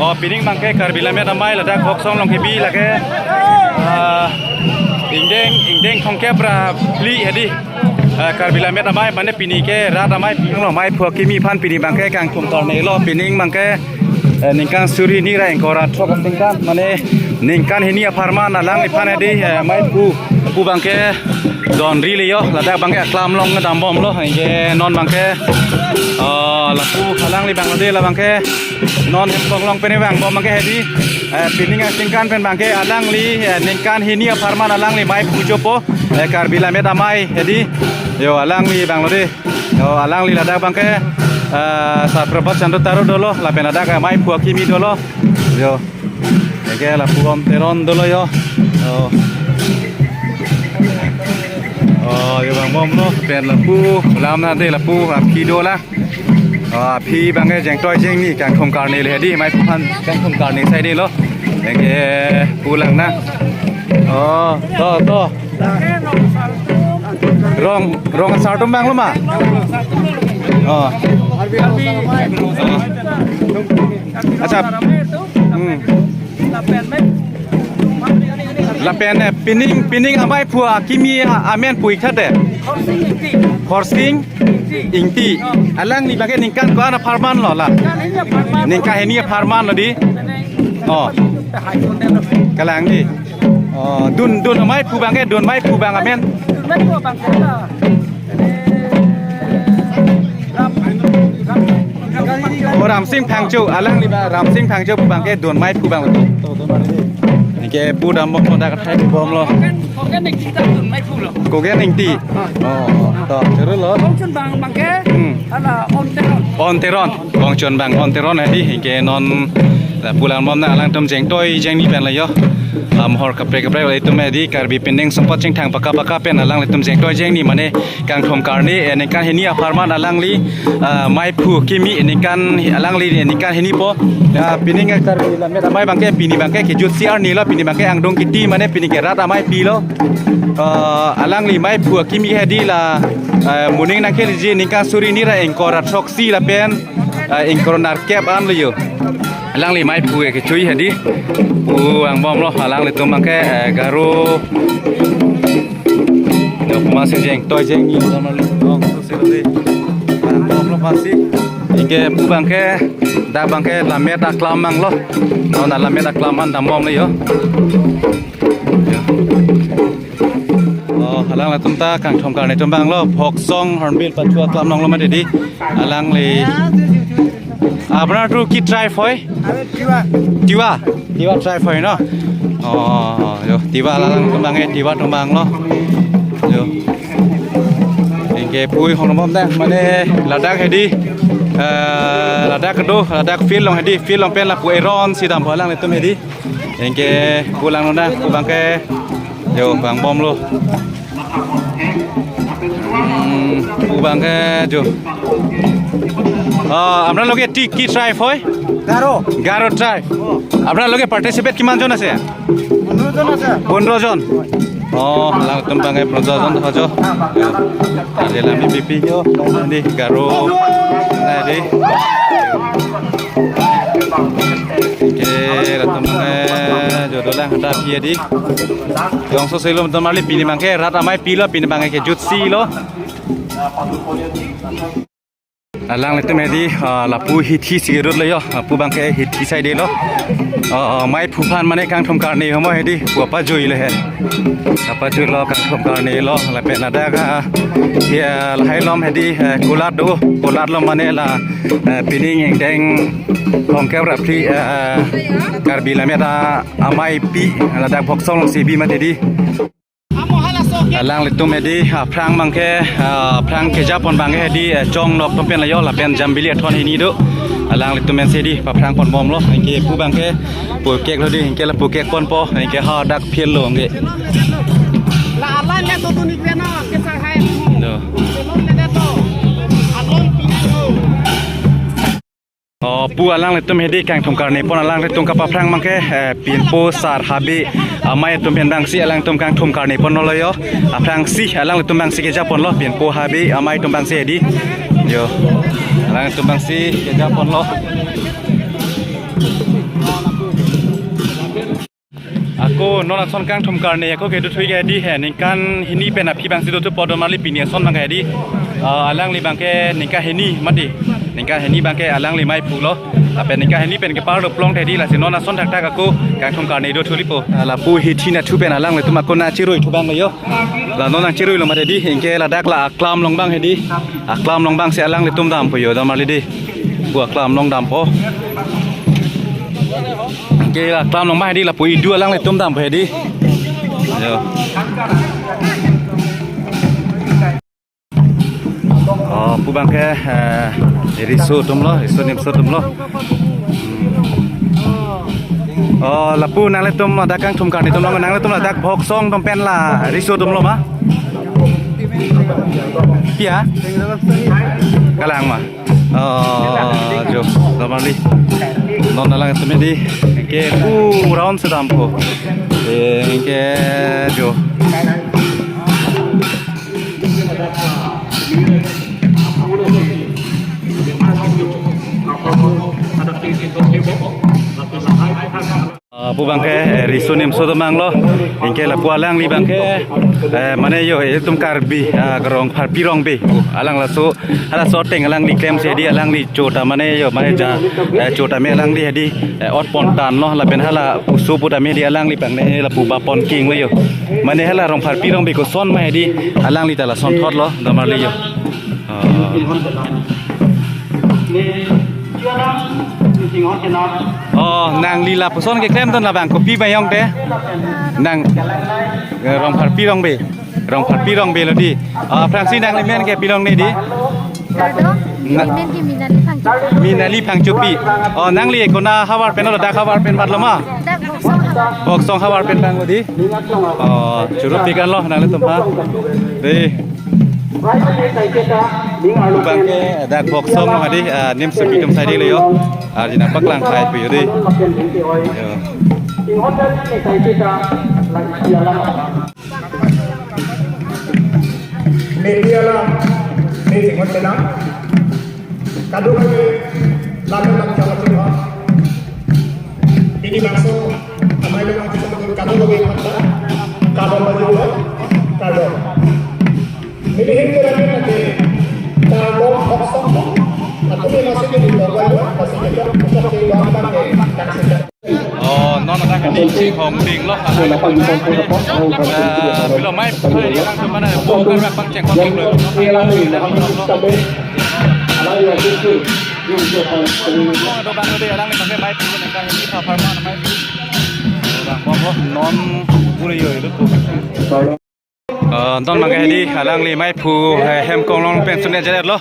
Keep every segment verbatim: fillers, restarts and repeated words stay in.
Oh, pining abangke Karbi Lammet Amei ladak Voksong Longkebi lake, ah, ingdeng, ingdeng thomkep ra phli hedi. Ah, Karbi Lammet Amei mane pini ke rat amei pi lo, meiphu akimi aphan pini abangke kangthum karne lo, pining abangke, eh, ningkan suri hini ra ingkoi ra throk aningkan mane ningkan hini apharman alangliphan hedi, eh, meiphu, pu abangke donri le yo, ladak abangke aklam along dambomlo, anke non abangke, oh, lapu alangli abang lo de, la abangke non hempong along pen vangbom abangke hedi, eh, pining aningkan pen abangke alangli, eh, ningkan hini apharman alangli meiphu chopo, eh, Karbi Lammet Amei hedi, yo alangli abang lo de, yo alangli ladak abangke, eh, Sar Prabhat Chandra Taro dolo, lapen ladak, eh, meiphu akimi dolo, yo. Anke lapu Om Teron dolo yo. Oh. Oh, yo vangbomlo, pen lapu, lam na de lapu, aphi dolang. Oh, aphi abangke jengtoi jengni kangthum karne le hedi, meiphu aphan kangthum karne sai de lo. Anke pulang na. Oh, to, to. Rong, rong asar atum abang lo ma? Oh. Accha. Hmm. Lapen, eh, pining, pining ameiphu akimi a-, amen pu ik tha de. Khorsing Ingti. Alangli abangke ningkan ko-an apharman lo la? Ningkan hini apharman lo di. Oh. Kalang di. Oh, dun, dun ameiphu abangke, dun meiphu abang amen. Oh, Ramsing Phangcho, alangli abang Ramsing Phangcho pu abangke dun meiphu abang. Anke pu dambomlo, dak athai bomlo. Kogen Ingti. Oh, to, churu lo. Bongchon abang abangke. Hmm. Ala Om Teron. Om Teron. Bongchon abang Om Teron hedi, anke non, eh, pulang bom na alangtum jengtoi jengni pen la yo. Am hor kaprek kaprek la itum hedi Karbi pindeng sumpot chingthang paka paka pen alanglitum jengtoi jengni mane kangthum karne, eh, ningkan hini apharman alangli, ah, meiphu akimi ningkan hi-, alangli ningkan hini po. Ah, pining Karbi Lammet Amei abangke pini abangke kejut si arni lo, pini abangke angdung kiti mane pini ke rat amei pi lo. Ah, alangli meiphu akimi hedi la, ah, moning nangkeleji ningkan suri hini ra ingkoi ra throksi lapen, ah, ingkoi ra nerkep an lo yo. Alangli meiphu ke kechui hedi. Pu vangbomlo, alanglitum abangke, eh, Garo. Yo, pu masi jengtoi jengni, alangli. Oh, so sih tadi. Vangbomlo masi. Anke pu abangke, dak abangke Lammet aklam abang lo. Non Lammet aklam an dambomlo yo. Yo. Oh, alanglitum ta kangthum karne atum abang lo, Voksong Hornbill Pachu aklam along lo mati di. Alangli. আপোনাৰ এইটো কি ট্ৰাইব হয়? আমি তিৱা। তিৱা? তিৱা ট্ৰাইব হয় ন? Oh, yo, Tiwa alangtum abang, eh, Tiwa atum abang lo. Yo. Anke pu ik hong bom da, mane ladak hedi, eh, ladak do, ladak field along hedi, field along pen lapu eron si dambom alanglitum hedi. Anke pulang lo na, pu abangke, yo, vangbomlo. Hmm, pu abangke, yo. Ah, আপনালোকে কি, কি ট্ৰাইব হয়? গাৰো। গাৰো ট্ৰাইব। আপোনালোকে পাৰ্টিচিপেট কিমানজন আছে? পোন্ধৰজন আছে। পোন্ধৰজন? Oh, alangtum abangke পোন্ধৰজন hojo. Yo. Ade lami pipi yo, di Garo. Na di. Anke latum abangke, yo dolang hadak aphi di. Jongso selo teman li pini abangke rat amei pi lo, pini abangke kejut si lo. Alanglitum hedi, ah, lapu hithi si kerut lo yo, ah, pu abangke hithi sai de lo. Ah, ah, meiphu aphan mane kangthum karne homo hedi, pu apajui lo he. Apajui lo kangthum karne lo, lapen ladak, ah, ya, lahai along hedi, eh, kulat do, kulat along mane la, eh, pining ingdeng thomkep ra phli, eh, Karbi Lammet Amei pi, ladak Voksong along si bi mati di. Alanglitum hedi, ah, aphrang abangke, ah, aphrang kejapon abangke hedi, eh, chong nok atum pen la yo lapen jambili athon hini do. Alanglitum pen si hedi, paphrang ponbomlo, anke pu abangke, pukek lo di, anke la pukek ponpo, anke hadak field lo, anke. La alan le to tuni pena, kesa hai. Do. Alon pina lo. Oh, pu alanglitum hedi kangthum karne pon alanglitum kapaphrang abangke, eh, pinpo sar habe amei atum pen abang si alangtum kangthum karne ponlo yo. Aphrang si alanglitum abang si kejapon lo pinpo habe amei atum abang si hedi. Yo. Alangtum abang si kejapon lo. Oh, non ason kangthum karne ako kedo thui ke di he, ningkan hini pen aphi abang si dothupo, domarli pini ason abang ke di. Ah, alangli abang ke ningkan hini mati. Ningkan hini abang ke alangli maiphu lo. Lapen ningkan hini pen kepar doplong the di, lasi non ason thakthak ako kangthum karne do thulipo. Ah, lapu hithi nathu pen alanglitum ako nangchiruithu abang lo yo. La non nangchiruilo mati di, anke ladak la aklam along abang he di. Aklam along abang si alanglitum dampo yo, domarli di. Pu aklam along dampo. Anke la aklam along abang he di, lapu idu alanglitum dampo he di. Yo. Oh, pu abang ke, eh, riso atum lo, riso nimso atum lo. Oh, lapu nanglitum ladak kangthum karne atum lo, nanglitum ladak Bhoksong atum pen la riso atum lo ma? Pia? Kalang ma? Oh, jo, domarli. Non alangtum he di. Ke pu round si dampo. Eh, ke jo. Ah, pu abang ke, eh, riso nimso atum abang lo. Anke lapu alangli abang ke, eh, mane yo, itum Karbi, ah, Rongpharpi Rongbe. Alang laso, halaso ateng alangli klemsi he di, alangli chota mane yo, mane ja, eh, chota me alangli he di, eh, ot pon tan lo, lapen hala usu pu tame he di alangli abang ne lapu ba pon king lo yo. Mane hala Rongpharpi Rongbe koson ma he di, alangli ta lasonthot lo, domarli yo. Oh. Oh, nangli lapuson keklem ton labang kopi bayong te? Nang, eh, Rongpharpi Rongbe. Rongpharpi Rongbe lo di. Ah, aphrangsi nangli men ke pi long ne di? Kardom, Na- amen ke Minali Phangchopi. Minali Phangchopi. Oh, nangli konat havar pen lo, dak havar pen mat lo ma? Dak Bhoksong havar. Bhoksong havar pen abang lo di. Oh, choro-pik an lo nanglitum ha. Di. Abang ke dak Bhoksong lo di, ah, nimsopi atum sai di lo yo. Arjina paklang khai pu yo di. Yo. Media la, media ngot tenang. Kadokave lapen lang jawab jawab. Pini bangso amei lo bangso kadokave kata, kadokave jawab, kadokave. Pini hin kira kira ke, kadokave Bhoksong. Aku ni masih di Bogor, masih kita pusat di Bogor, pakai taksi. Oh, non adak ke di chinghong ding lo, adak ke pangcheng, eh, pilo maiphu hai, adak ke mana, bo kan rak pangcheng kontek lo. Do bang de, adak ke maiphu lo, ningkan ini pha pharman maiphu. Bang, bo, bo, non puri yo, itu tuh. Eh, non abang ke he di, alangli maiphu, eh, hem konglong pen sun-et jet lo.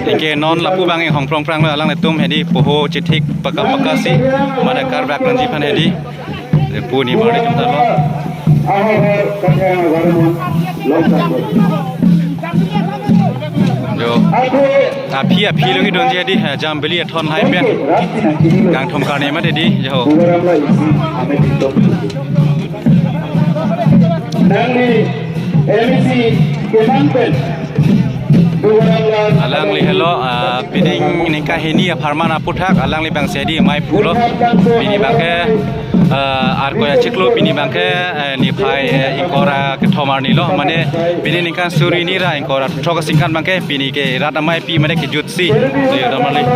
Anke non lapu abang inghong prong prang lo, alanglitum he di poho chithik paka paka si, mane karbak nangji aphan he di. Eh, pu ni mari atum ta lo. Jo. Aphi aphi lo kedunji he di, eh, Jambili athon hai pen. Kangthum karne mati di, jo. Nangli M C kemang pen. Alangli helo, ah, pining ningkan hini apharman aputhak, alangli abang si he di maiphu lo. Pini abang ke, ah, Arkoi achiklo, pini abang ke, eh, niphai, eh, ingkoi ra kethom arni lo. Mane pini ningkan suri hini ra ingkoi ra throk asingkan abang ke, pini ke rat ameipi mane kejut si. Yo, domarli.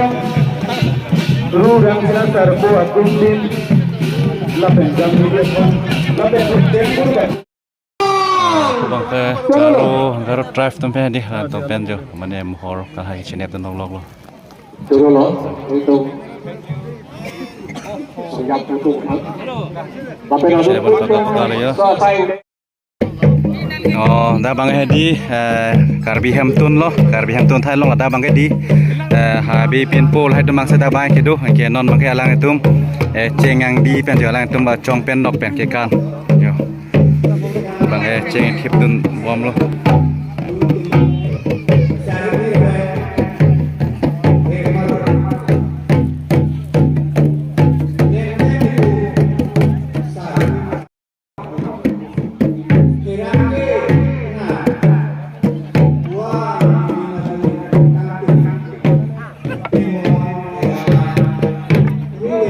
Ru rang sila sarpo akum din. Lapen jam video phone. Lapen phone tempo kan. Abang ke Garo, Garo tribe atum pen di, ah, atum pen jo. Mane mohor kahai chinep atum lok lo. Choro lo, itu. Sejak itu. Lapen saya atum bertobat kembali ya. Selesai. Oh, dak abang he di, eh, Karbi Hemtun lo, Karbi Hemtun thai long dak abang ke di, eh, Habe Pinpo lahai atum abang si dak abang kedo, anke non abang ke alanglitum, eh, cheng angdi pen jo alanglitum ba chong pen nok pen kekan. Yo. Abang he cheng thip dun bom lo.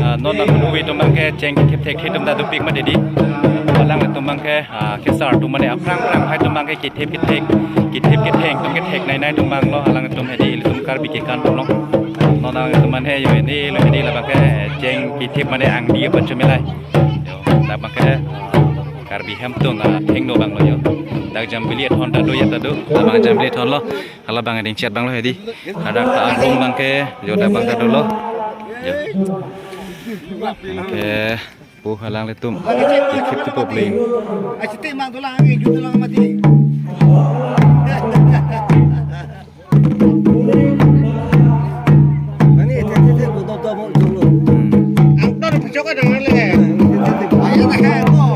Ah, non nang hui atum abang ke cheng thip thek thip atum ta dopik mati di. Alangtum abangke, ah, kesar atum mane aphrang aphrang hai atum abangke kethip kethek, kethip ketheng atum kethek nei nei atum abang lo, alangtum hedi ilitum Karbi kekan atum lo. Non alangtum mane yo hedi lo hedi labangke cheng kethip mane angdi apa chumilai. Yo, labangke Karbi hem atum, ah, thengno abang lo yo. Dak Jambili athon ta do ya ta do. Labang Jambili athon lo. Halabang ding chet abang lo hedi. Hadak ta arum abangke yo dak abangke dolo. Yo. Oke. Pu halanglitum. Kethip kethip pop ling. Asite mang dolang, angin ju dolang mati. Mane, te, te, te, bu dop dop mo jong lo. Angtor pechok ka dang le. Te, te, te. Ayo na hai mo.